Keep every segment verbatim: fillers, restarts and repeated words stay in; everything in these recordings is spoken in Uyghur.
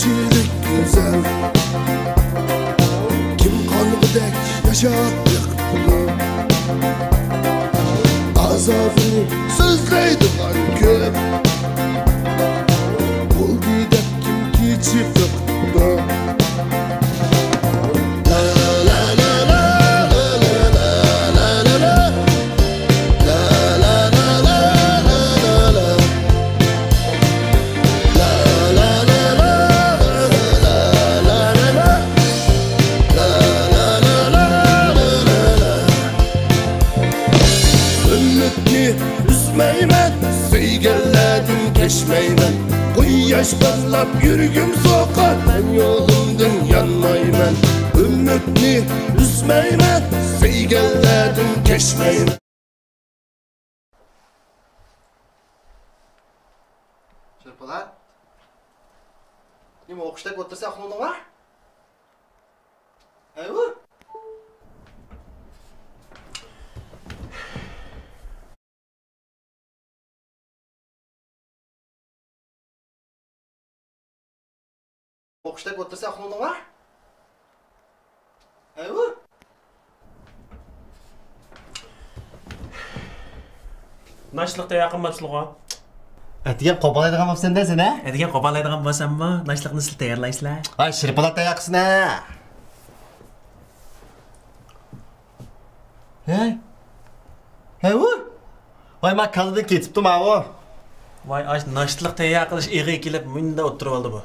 چىرىك گۈزەل، كىم قانغۇدەك ياشاپ بېقىپتۇ؟ ئازابىنى سۆزلەيدىغان كۆپ، بولدى دەپ كىم كېچىپ بېقىپتۇ؟ ئۈمىدنى ئۈزمەيمەن، سۆيگەنلەردىن كەچمەيمەن. قۇياش پارلاپ يۈرگۈم سوقار، مەن يولۇمدىن يانمايمەن. ئۈمىدنى ئۈزمەيمەن، سۆيگەنلەردىن كەچمەيمەن. شىرپولات، نېمە ئوقۇشتەك ئولتۇرسا ئۇخلىدىڭا؟ ھەيۋۇ! ئوقۇشتەك ئولتۇرسا ئۇخلىدىڭا؟ ھەيۋۇ! ناشتىلىق تەييار قىلماپسىلىغۇ؟ ئەتىگەن قوپالايدىغان بوپسەن-دە سەن، ھە؟ ئەتىگەن قوپالايدىغان بولساممۇ، ناشتىلىقنى سىلەر تەييارلايسىلەر. ۋاي، شىرپولات تەييار قىلسۇن، ھە؟ ھە؟ ھەيۋۇ! ۋاي، ما كاللىدىن كېتىپتۇ ماۋۇ. ۋاي، ئاش ناشتىلىق تەييار قىلىش ئېغى كېلىپ مۇنداق ئولتۇرۇۋالدى بۇ.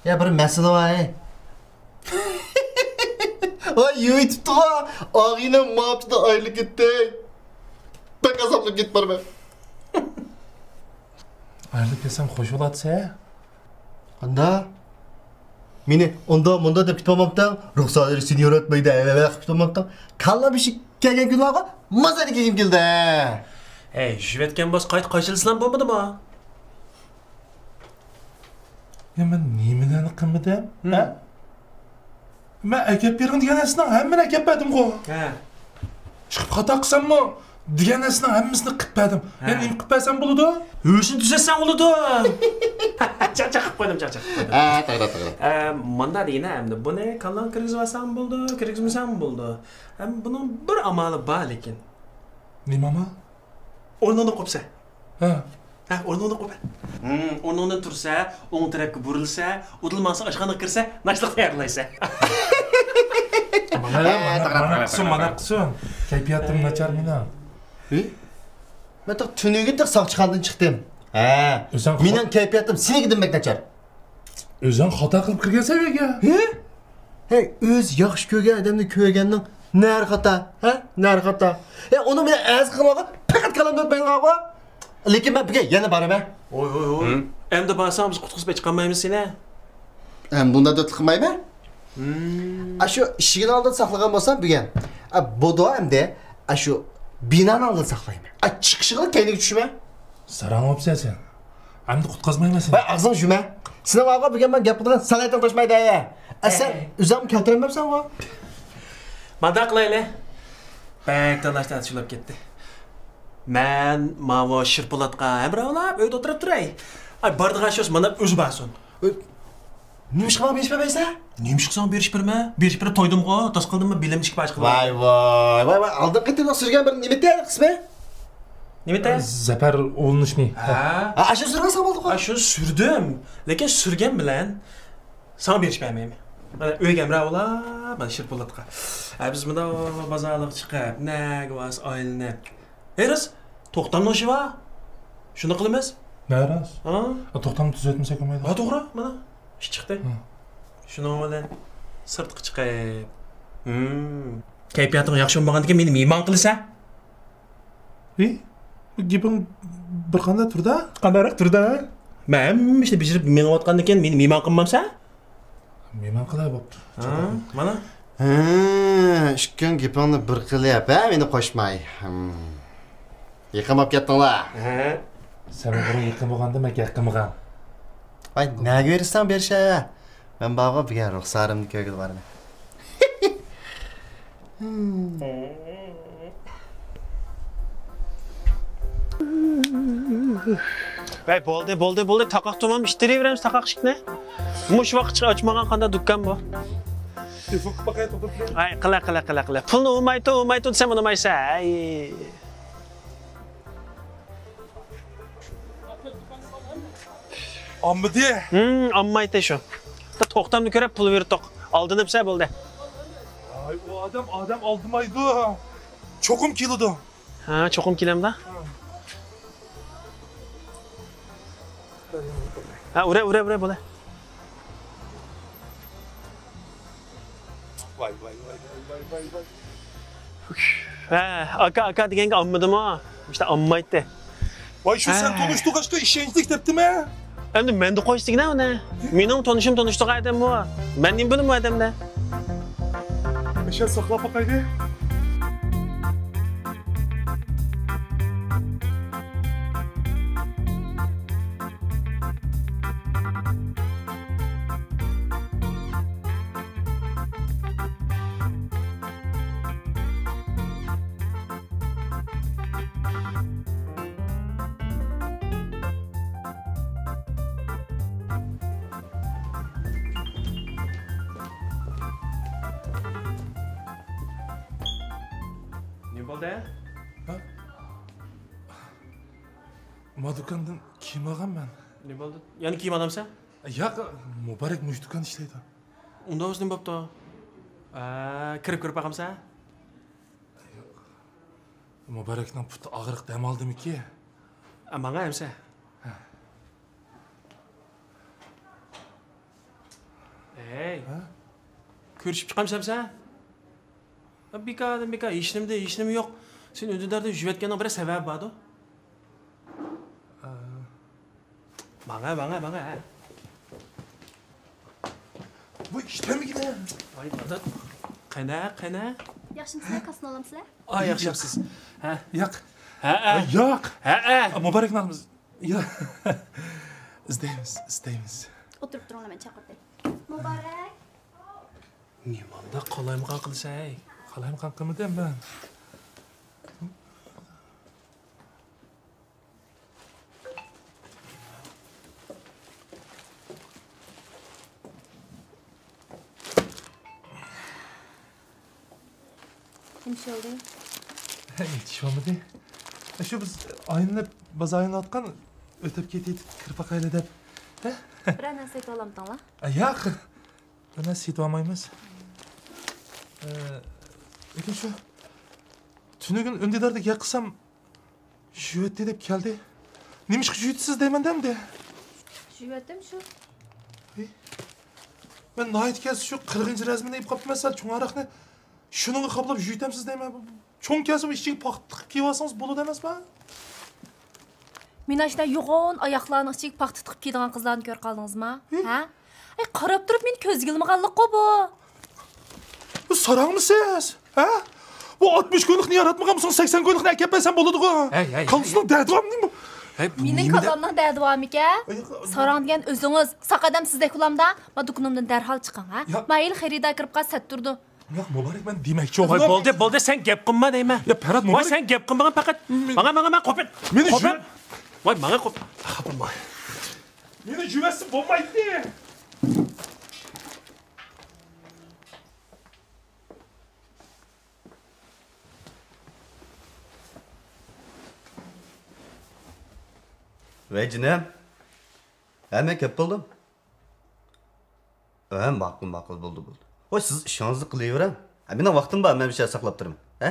يا، بىر مەسىلە بار، ھەي. ۋاي، يۇيۇۋېتىپتىغۇ. ئاغىنەم ماپىدا ئايرىلىپ كەتتى. بەك ئازابلىنىپ كېتىپ بارىمەن. ئايرىلىپ كەتسەم خوش بولاتسە. قاندا؟ مېنى ئۇندا مۇندا دەپ كېتىۋالمامتىڭ؟ رۇخسارى سېنى ياراتمايدۇ، ھەۋە قىلىپ كېتىۋالمامتىڭ؟ كاللا بېشى كەلگەن كۈنلەرگە مازا كىيگۈم كېلدى. ھەي، يۈرۈۋەتكەن بولسا قايتا قايچىلىسىلا بولمىدىما؟ يا، مەن نېمىلەرنى قىلمىدىم؟ ھە؟ مەن ئەكەپ بېرىڭ دېگەن نەرسىنىڭ ھەممىنى ئەكەپ بەردىمغۇ. ھە. چىقىپ خاتا قىلساممۇ دېگەن نەرسىنىڭ ھەممىسىنى قىلىپ بەردىم. ھە. يەنە نېمە قىلىپ بەرسەم بولىدۇ؟ ھۆشنى تۈزەتسەڭ بولىدۇ. چاقچاق قىلىپ قويدۇم، چاقچاق قىلىپ قويدۇم. ھە، توغرا، توغرا. ئە، مۇنداق دېگىنە ئەمدى، بۇنى كاللاڭغا كىرگۈزۈۋالساڭمۇ بولىدۇ، كىرگۈزمىسەڭمۇ بولىدۇ. ئەمما بۇنىڭ بىر ئامالى بار لېكىن. نېمە ئامال؟ ئورنۇڭدىن قوپسا. ھە. ھە، ئورنۇڭدىن قوپ. ھىم، ئورنۇڭدىن تۇرسا، ئوڭ تەرەپكە بۇرۇلسا، ئۇدۇل ماڭسا، ئاشخانىغا كىرسە، ناشتىلىق تەييارلايسەن. مانا، ھە، مانا، توغرا، مانا توغرا، قىلسۇن، توغرا، مانا توغرا. قىلسۇن. كەيپىياتىم ناچار مېنىڭ. ھە؟ مەن تېخى تۈنۈگۈن تېخى ساقچىخانىدىن چىقتىم. ھە. ئۆزۈڭ مېنىڭ كەيپىياتىم سېنىڭكىدىن بەك ناچار. ئۆزۈڭ خاتا قىلىپ كىرگەنسەن ئۆيگە. ھە؟ ھەي، ئۆزى ياخشى كۆرگەن ئادەمنى كۆرگەننىڭ نەرى خاتا، ھە؟ نەرى خاتا. ھە، ئۇنىڭ بىلەن ئەرز قىلغانغا پەقەت كاللامدىن ئۆتمەيدىغانغۇ. لېكىن مەن بۈگۈن يەنە بارىمەن. ھوي، ھوي، ھوي. ھىم؟ ئەمدى بارساڭ بىز قۇتقۇزۇپ ھېچقالمايمىز سېنى. ئەمدى ئۇنداق دۆتلۈك قىلمايمەن. ھىم. ئاشۇ ئىشىكنىڭ ئالدىدا ساقلىغان بولسام بۈگۈن. ئا، بودۇ ئەمدى. ئاشۇ بىنانىڭ ئالدىدا ساقلايمەن. ئا، چىقىشىغا كەينىگە چۈشىمەن. ساراڭ بوپسەن سەن. ئەمدى قۇتقازمايمەن سېنى. ۋاي، ئاغزىڭنى يۇمە. سېنىڭ ئاغا بۈگۈن مەن گەپ قىلىدىغان سەنئەتىڭ توشمايدۇ. ئە، سەن ئۆزۈڭمۇ كەلتۈرەلمەپسەنغۇ. مانداق قىلايلى. بەك تالاشتارتىش بولۇپ كەتتى. مەن ماۋۇ شىرپولاتقا ھەمراھ بولاپ ئۆيدە ئولتۇرۇپ تۇراي. ئاي، بارىدىغان ئىش بولسا مانا ئۆزى بارسۇن. ئۆي، نېمىشقا ماڭا بېرىش بەرمەيسەن؟ نېمىشقا ساڭا بېرىش بېرىمەن؟ بېرىش بېرىپ تويدۇمغۇ، تاس قىلدىممۇ، بېلىمنى ئىككى پارچە قىلدىم. ۋاي، ۋاي، ۋاي، ۋاي، ئالدىنقى قېتىمدا سۈرگەن بىر نېمە ئىدى قىسمى؟ نېمە ئىدى؟ زەپەر ئۇلىنىشنى. ھە؟ ھە، ئاشۇ سۈرگەنسەن بولدىغۇ. ئاشۇ سۈردۈم، لېكىن سۈرگەن بىلەن ساڭا بېرىش بەرمەيمەن. مانا ئۆيگە ھەمراھ بولا، مانا شىرپولاتقا. ھە، بىز مۇنداق بازارلىققا چىقىپ، نەگە بارسا ئايلىنىپ. ھېي راست، توختامنىڭ ئىشى بار. شۇنداق قىلىمىز. ھە راست. ھا؟ ئا، توختامنى تۈزەتمىسەك بولمايدۇ. ھا، توغرا، مانا ئىش چىقتى. ھە. شۇنىڭ بىلەن سىرتقا چىقىپ. ھىم. كەيپىياتىڭ ياخشى بولمىغاندىكىن مېنى مېھمان قىلىسەن. ھى؟ بۇ گېپىڭ بىر قانداق تۇردا؟ قانداقراق تۇردا؟ مەن ھەممە ئىشنى بېجىرىپ مېڭىۋاتقاندىن كېيىن مېنى مېھمان قىلمامسەن؟ مېھمان قىلاي بوپتۇ. ھا، مانا. ھە، ئىككىڭ گېپىڭنى بىر قىلىپ، ھە، مېنى قوشماي. ھىم. يېقىن بولۇپ كەتتىڭلار. ھە. سەن ئوغرى يېقىن بولغاندا مەن گەپ قىلمىغان. ۋاي، نەگە بېرىسەن بېرىشە؟ مەن بارغۇ بۈگۈن رۇخسارىمنى كۆرگىلى بارىمەن. ۋەي، بولدى، بولدى، بولدى. تاقاق تۇرمام، ئىتتىرىۋېرىمىز تاقاق ئىشىكنى. مۇشۇ ۋاقىتقىچە ئاچمىغان قانداق دۇكان بۇ؟ ئاي، قىلە، قىلە، قىلە، قىلە. پۇلنى ئۇمايتۇ، ئۇمايتۇ دېسەم ئۇنىمايسەن. ئاي. ئاممىدى؟ ھىم، ئاممايتى شۇ. توختامنى كۆرۈپ پۇل بېرىتتۇق. ئالدىنىپسە بولدى. ئاي، ئۇ ئادەم ئادەم ئالدىمايدۇ. چوقۇم كېلىدۇ. ھە، چوقۇم كېلەمدا. ھە، ئۇرە، ئۇرە، ئۇرە، بولە. ۋاي، ۋاي، ۋاي. ھە، ئاكا، ئاكا دېگەنگە ئاممىدىمۇ؟ ئىشتە ئاممايتتى. ۋاي، شۇ سەن ھە. تونۇشتۇرغاچقا ئىشەنچلىك دەپتىمەن. ئەمدى مەندە قويسىدىكىنە ئۇنى. مېنىڭ تونۇشۇم تونۇشتۇرغان ئادەممۇ. مەن نېمە بىلىمەن ئادەمنى؟ ئەشە ساقلاپ باقايلى. نېمە بولدى؟ ھە؟ ما دۇكاندىن كىيىم ئالغانمەن. نېمە بولدى؟ يەنە كىيىم ئالامسەن؟ ياق، مۇبارەك مۇشۇ دۇكاندا ئىشلەيدۇ. ئۇنداق بولسا نېمە بوپتۇ؟ ئە، كىرىپ كۆرۈپ باقامسەن؟ مۇبارەكنىڭ پۇتى ئاغرىق دەم ئالدىمىكى؟ ئە، ماڭا ئەمسە. ھەي. ھە؟ كۆرۈشۈپ چىقامسەن سەن؟ بىكاردىن بىكار، ھېچنېمىدە ھېچنېمە يوق. سېنى ئۈندىداردا يۈرۈۋەتكەننىڭ بىر سەۋەبى باردۇ. ئە. ماڭا، ماڭا، ماڭا، ھە. بۇ ئىشلەمىگىنە. ۋاي، دادا. قېنە، قېنە. ياخشىمۇسىلەر، كاسسىنى ئالامسىلەر؟ ئا، ياخشىمسىز؟ ھە؟ ياق. ھەئە. ياق. ھەئە. مۇبارەكنى ئالىمىز. ياق. ئىزدەيمىز، ئىزدەيمىز. ئولتۇرۇپ تۇرۇڭلار، مەن چاقىرتاي. مۇبارەك. نېمانداق قالايمىقان قىلىسەن، ھەي؟ قالايمىقان قىلمىدىم مەن. نېمە ئىش بولدى؟ ھېچ ئىش بولمىدى. شۇ بىز ئايلىنىپ، بازار ئايلىنىۋاتقان، ئۆتۈپ كېتىپ كىرىپ باقايلى دەپ. بىرەر نەرسە سېتىۋالامتىڭلار؟ ياق. بىر نەرسە سېتىۋالمايمىز. ئە، لېكىن شۇ تۈنۈگۈن ئۈندىداردا گەپ قىلسام، يۈرۈۋەتتى دەپ كەلدى. نېمىشقا يۈرۈۋېتىسىز دەيمەن دەمدى. يۈرۈۋەتتىم شۇ. ھېي. مەن ناھايىتى كەلسە شۇ قىرىقىنچى رەزمىنى ئېلىپ قاپتىمەن سەل چوڭراقنى. شۇنىڭغا قاپلاپ يۈرۈۋېتەمسىز دەيمەن. چوڭ كەلسە بۇ ئىچىگە پاختا تىقىپ كىيىۋالسىڭىز بولىدۇ ئەمەسمۇ؟ مېنى ئاشۇنداق يوغان ئاياقلارنىڭ ئىچىگە پاختا تىقىپ كىيىدىغان قىزلارنى كۆرۈپ قالدىڭىزما؟ ھە؟ ھە؟ ئەي، قاراپ تۇرۇپ مېنى كۆزگە ئىلمىغانلىققۇ بۇ. بۇ ساراڭمۇسىز؟ ھە؟ بۇ ئاتمىش كويلۇقنى ياراتمىغان بولساڭ، سەكسەن كويلۇقنى ئەكەپ بەرسەم بولىدىغۇ. ھەي، ھەي، كاللىسىنىڭ دەردى بارمۇ نېمە؟ ھەي، بۇ مېنىڭ نېمە دە- كاللامنىڭ دەردى بارمىكەن؟ ئاي، ياق. ساراڭ دېگەن ئۆزىڭىز، ساق ئادەم سىزدەك بولامدا؟ ما دۇكىنىمدىن دەرھال چىقىڭ، ھە؟ ياق. ما ھېلى خېرىدار كىرىپ قالسا سەت تۇرىدۇ. ياق، مۇبارەك، مەن دېمەكچى ۋاي، بولدى، بولدى، سەن گەپ قىلما دەيمەن. يا، پەرھات، ۋاي، مۇبارەك. سەن گەپ قىلمىغىن پەقەت. مېنى ماڭا، ماڭا، ماڭا، قوپۇت. مېنى قوپۇت. ۋاي، ماڭا قوپۇت. خاپا بولما. مېنى يۈرۈۋەتسە بولمايتتى. ۋەي، جېنىم. ھە، مەن كەپ بولدۇم. ھە، ماقۇل، ماقۇل، بولدى، بولدى. ۋاي، سىز ئىشىڭىزنى قىلىۋېرىڭ. ھە، مېنىڭ ۋاقتىم بار، مەن بىر شەرت ساقلاپ تۇرىمەن. ھە؟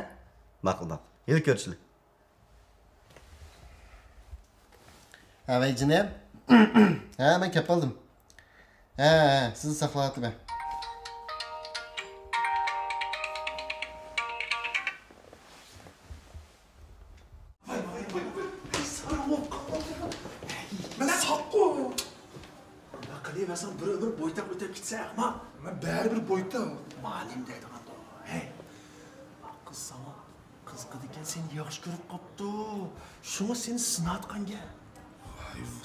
ماقۇل، ماقۇل. ھېلى كۆرۈشىلى. ھە، ۋەي، جېنىم. ھە، مەن كەپ قالدىم. ھە، ھە، سىزنى ساقلاۋاتىمەن. ۋاي، ۋاي، ۋاي، ۋاي، ساراڭ بولۇپ قالدىڭ. مەن ساققۇ. مۇنداق قىلىۋەرسەڭ، بىر ئۆمۈر بويتاق ئۆتەپ كېتىسەن، ئەخمەق. مەن بەرىبىر بويتاق. مالىم دەيدىغاندۇ. ھەي، قىز ساڭا قىزىقىدىكەن، سېنى ياخشى كۆرۈپ قاپتۇ. شۇڭا سېنى سىناۋاتقان گەپ.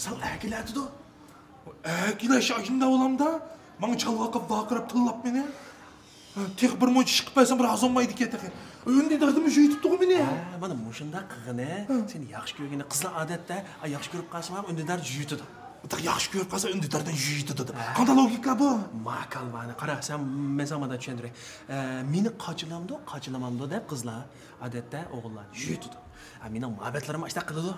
سەن ئەركىلەتىدۇ. ئەركىلەش ئاشۇنداق بولامدا، ماڭا چالۋاقاپ ۋارقىراپ تىللاپ مېنى. تېخى بىر مۇنچە ئىش قىلىپ بەرسەم، رازى بولمايدىكەن تېخى. ئۈندىداردىمۇ يۇيۇتۇپتىغۇ مېنى. ھە، مانا مۇشۇنداق قىلغىنى. ھە. سېنى ياخشى كۆرگىنى قىزلار ئادەتتە، ئا، ياخشى كۆرۈپ قالسا ماڭا ئۈندىدار يۇيۇتىدۇ. ياخشى كۆرۈپ قالسا ئۈندىداردىن يۇيۇتىدۇ دەپ. ھە. قانداق لوگىكا بۇ؟ ماكالۋانى قارا، سەن، مەن ساڭا مانداق چۈشەندۈرەي. ئە، مېنى قاچىلامدۇ، قاچىلىمامدۇ دەپ قىزلار ئادەتتە ئوغۇللارنى يۇيۇتىدۇ. ھە، مېنىڭ مۇھەببەتلىرىم ئاشتاق قىلىدۇ.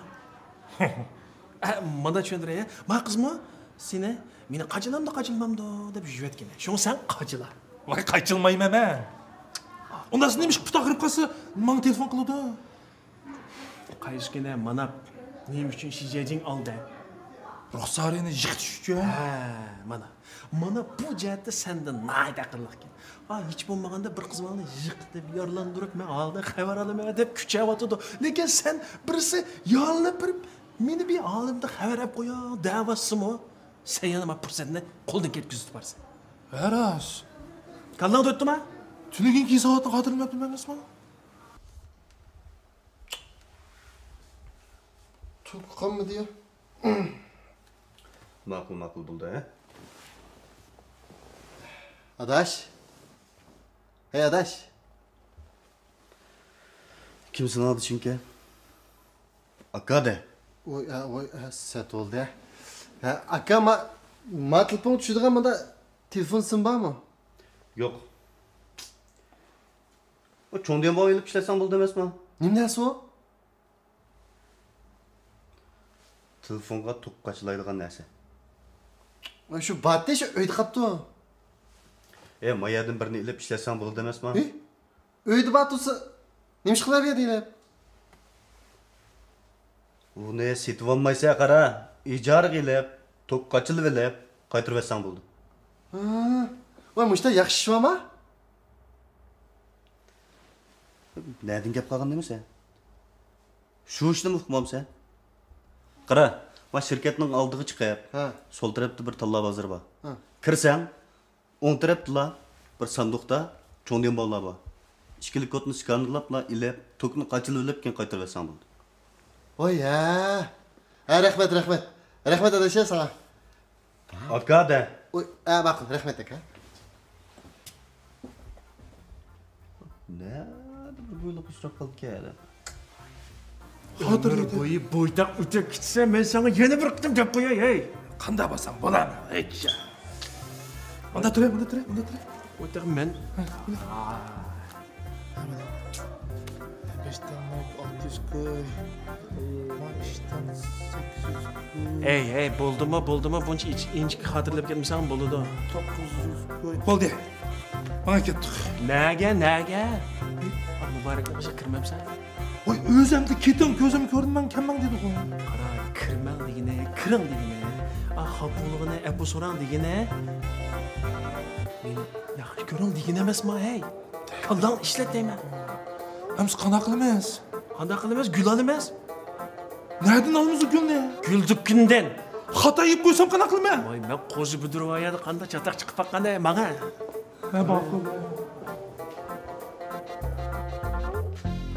ئە، مانداق چۈشەندۈرەي. ما قىزمۇ سېنى مېنى قاچىلامدۇ، قاچىلىمامدۇ دەپ يۇيۇۋەتكىنى. شۇڭا سەن قاچىلا. ۋاي، قاچىلمايمەن مەن. ئۇنداق نېمە ئىش پۇت ئاغرىپ قالسا، ماڭا تېلېفون قىلىدۇ. قايسى كۈنى ماناپ، نېمە ئۈچۈن شىجيەجىڭ ئالدى؟ رۇخسارىنى يىقىتىش ئۈچۈن. ھە، مانا. مانا بۇ جەھەتتە سەندە ناھايىتى ئەقىللىقكەن. ئا، ھېچ بولمىغاندا بىر قىز بالىنى يىقىتىپ، يارىلاندۇرۇپ، مەن ھالىدىن خەۋەر ئالىمەن دەپ كۈچەۋاتىدۇ. لېكىن سەن بىرسى يارىلىنىپ بېرىپ، مېنى بىر ھالىمدا خەۋەر ئەپ قويۇڭ دەۋاتسىمۇ، سەن يەنە مانا پۇرسەتنى قولدىن كەتكۈزۈۋېتىپ بارىسەن. ھە راست. كاللاڭدا ئۆتتىما؟ تۈنۈگۈنكى ساۋاتنى خاتىرىلىمەپتىمەن ئەمەسمۇ؟ توك قالمىدى يا. ماقۇل، ماقۇل بولدى، ھە؟ ئاداش. ھەي، ئاداش. كىمسىڭ ئادىشىمكەن؟ ئاكا دە. ۋوي، ئە، ۋوي، ئە، سەت بولدى. ھە، ئاكا، ما، ما تېلېفونغا چۈشىدىغان مۇندا تېلېفون سىم بارمۇ؟ يوق. ئۇ چوڭ دىيەن بوۋاڭ ئېلىپ ئىشلەتسەڭ بولدى ئەمەسمۇ؟ نېمە نەرسە ئۇ؟ تېلېفونغا توك قاچىلايدىغان نەرسە. ۋاي، شۇ باتتى، شۇ ئۆيدە قاپتۇ. ئە، ما يەردىن بىرنى ئېلىپ ئىشلەتسەڭ بولىدۇ ئەمەسما؟ ھى؟ ئۆيدە بار تۇرسا، نېمە ئىش قىلار بۇ يەردە ئېلىپ؟ ئۇنى سېتىۋالمايسەن قارا، ئىجارىگە ئېلىپ، توك قاچىلىۋېلىپ، قايتۇرۇۋەتسەڭ بولىدۇ. ھا، ۋاي، مۇشۇنداق ياخشى ئىش بارما؟ نەدىن گەپ قىلغان دېمىسە؟ شۇ ئىشنىمۇ ئۇقمامسەن؟ قارا، ما شىركەتنىڭ ئالدىغا چىقىپ، ھە، سول تەرەپتە بىر تاللا بازىرى بار. ھە. كىرسەڭ، ئوڭ تەرەپتىلا بىر ساندۇقتا چوڭ دىيەن بوۋاڭلار بار. ئىككىلىك كودنى سكانېرلاپلا ئېلىپ، توكنى قاچىلىۋېلىپ، كېيىن قايتۇرۇۋەتسەڭ بولدى. ۋاي، ھە. ھە، رەھمەت، رەھمەت. رەھمەت ئاداش ساڭا. ئاكا دە. ئۇي، ئە، ماقۇل، رەھمەت ئاكا. نەدە بىر بويلۇق ئۇچراپ قالدىكەن. ئۆمۈر بويى بويتاق ئۆتۈپ كېتىسەن، مەن ساڭا يەنە بىر قېتىم دەپ قوياي، ھەي. قانداق بولسام بولامەن، ھېچ. مۇندا تۇرە، مۇندا تۇرە، مۇندا تۇرە. بويتاق مەن. ھە، مۇندا. بەشتىن ئالتە يۈز كوي. ئىشتىن سەككىز يۈز كوي. ھەي، ھەي، بولدىمۇ، بولدىمۇ، بۇنچە ئىنچىكە خاتىرىلەپ كەتمىسەڭ بولىدۇ. توققۇز يۈز كوي. بولدى. ماڭا كەتتۇق. نەگە، نەگە؟ مۇبارەكنىڭ ئىشىغا كىرمەمسەن؟ ۋاي، ئۆزۈمدە كېتىڭ، كۆزۈم كۆرۈنمەڭ، كەلمەڭ دېدىغۇ. قارا، كىرمەڭ دېگىنى، كىرىڭ دېگىنى. ئا، خاپا بولغىنى، ئەپۇ سوراڭ دېگىنى. مېنى ياخشى كۆرۈڭ دېگىنى ئەمەسما، ھەي؟ كاللاڭ ئىشلەت دەيمەن. ئەمىسە قانداق قىلىمىز؟ قانداق قىلىمىز؟ گۈل ئالىمىز. نەدىن ئالىمىز ئۇ گۈلنى؟ گۈل دۇكىنىدىن. خاتا يەپ قويسام قانداق قىلىمەن؟ ۋاي، مەن قوزا بۈدۈرۋايادا قانداق چاتاق چىقىپ باققان، ھەي، ماڭا. ھە، ماقۇل.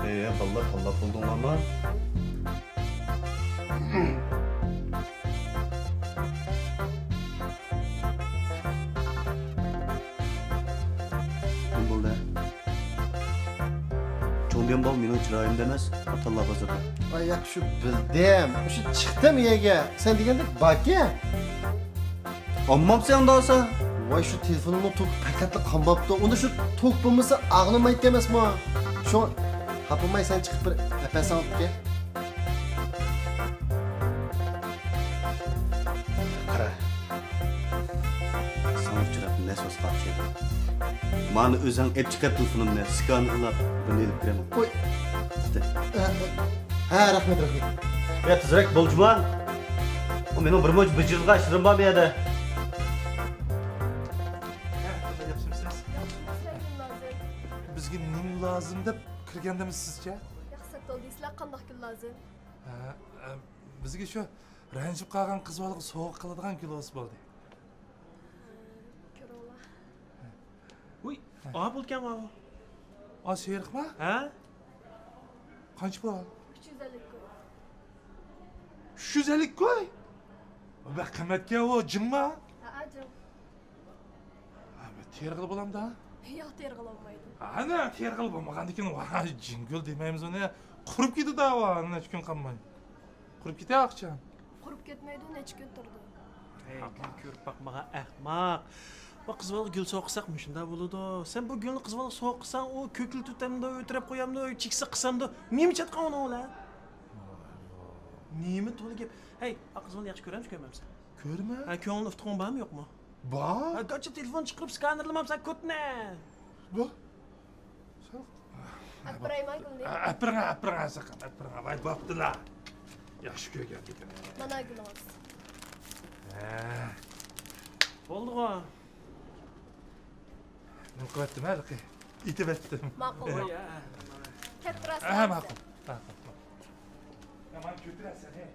ئە، بالىلار، تاللاپ بولدۇڭلارمۇ؟ نېمە بولدى؟ چوڭ دىيەن بوۋاڭ مېنىڭ چىرايىمدا ئەمەس، تاللا بازىرىدا. ئاي، ياق، شۇ بىلدىم. شۇ چىقتىم يەرگە. سەن دېگەندەك باركەن. ئالمامسەن ئۇنداق بولسا؟ ۋاي، شۇ تېلېفونۇمنىڭ توكى پەقەتلا قانماپتۇ. ئۇندا شۇ توك بولمىسا ئاغلىمايتتى ئەمەسمۇ؟ شۇڭا خاپىماي سەن چىقىپ بىر ئەپەرسەڭ ئۇكا. قارا. ساڭا ئۇچراپ نەس ۋاسقا ئوخشايدۇ. مانا ئۆزۈڭ ئېپ چىقىپ تېلېفونۇمنى، سكانېرلاپ بۇنى ئېلىپ كىرەمەن. قوي. ھە، رەھمەت، رەھمەت. يا، تېزرەك بول جۇما. ئۇ مېنىڭ بىر مۇنچە بېجىرىدىغان ئىشلىرىم بار بۇ يەردە. بىزگە نېمە لازىم دەپ كىرگەندىمىز سىزچە؟ ياخشى سەت بولدى، سىلەر قانداق گۈل لازىم؟ ھە، ھە، بىزگە شۇ رەنجىپ قالغان قىز بالىغا سوۋغا قىلىدىغان گۈل بولسا بولدى. كۆرۈڭلار. ۋۇي، ئا بولىدىكەن ئاۋۇ. ئا، سېرىقما؟ ھە؟ قانچە بۇ؟ ئۈچ يۈز ئەللىك كوي. ئۈچ يۈز ئەللىك كوي؟ بەك قىممەتكەن ئۇ، جىڭما؟ ھەئە، جىڭ. ھە، بىر تېرىغىلى بولامدا؟ ياق، تېرىغىلى بولمايدۇ. ئەنە تېرىغىلى بولمىغاندىكىن، ۋاي، جىڭگۈل دېمەيمىز ئۇنى. قۇرۇپ كېتىدۇ ھاۋا، نەچچە كۈن قالماي. قۇرۇپ كېتە ئاقچان. قۇرۇپ كەتمەيدۇ، نەچچە كۈن تۇرىدۇ. ھەي، گۈل كۆرۈپ باقمىغان ئەخمەق. بۇ قىز بالىغا گۈل سوۋغا قىلساق مۇشۇنداق بولىدۇ. سەن بۇ گۈلنى قىز بالىغا سوۋغا قىلساڭ، ئۇ كۆكلىتىۋېتەمدۇ، ئۆتۈرەپ قويامدۇ، چېكىسى قىسامدۇ؟ نېمە چاتقان ئۇنىڭ بىلەن؟ نېمە تولا گەپ؟ ھەي، ئا قىز بالىنى ياخشى كۆرەمسەن، كۆرمەمسەن؟ كۆرمە. ھە، كۆڭلىنى ئۇتقۇڭ بارمۇ يوقمۇ؟ بار. ھە، گاچا تېلېفون چىقىرىپ سكانېرلىمامسەن كوتنى؟ بۇ. ئەپىرەيما گۈلنى. ئەپىرىڭە، ئەپىرىڭە، ساقان، ئەپىرىڭە. ۋاي، بوپتىلا. ياخشى كۆرگەن ئىدىم. مانا گۈلىڭىز. ھە. بولدىغۇ. نېمە قىلىۋەتتىم ھە، لىقى؟ ئېتىۋەتتىم. ماقۇل. ئە. كەپ تۇراسىز. ئەھە، ماقۇل. ماقۇل. يا، مانا كۆتۈرەسەن، ھە.